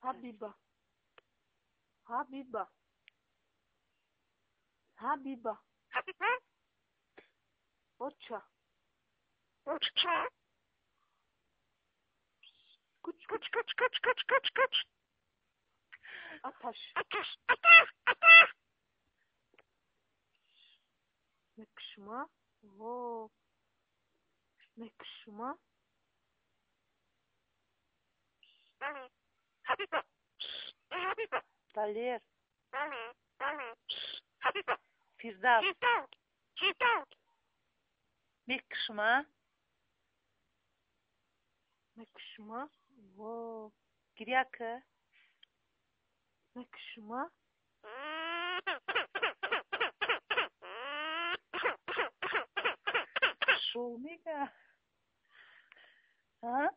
Ҳабиба. Ҳабиба. Ҳабиба. Оча. Куч куч куч куч куч куч куч. Аташ. Мекшма. Во. Мекшма. Далер. Фирдавс. Мекшма. Мекшма. Во. Гиря ка. Мекшма. Шоу мега. А?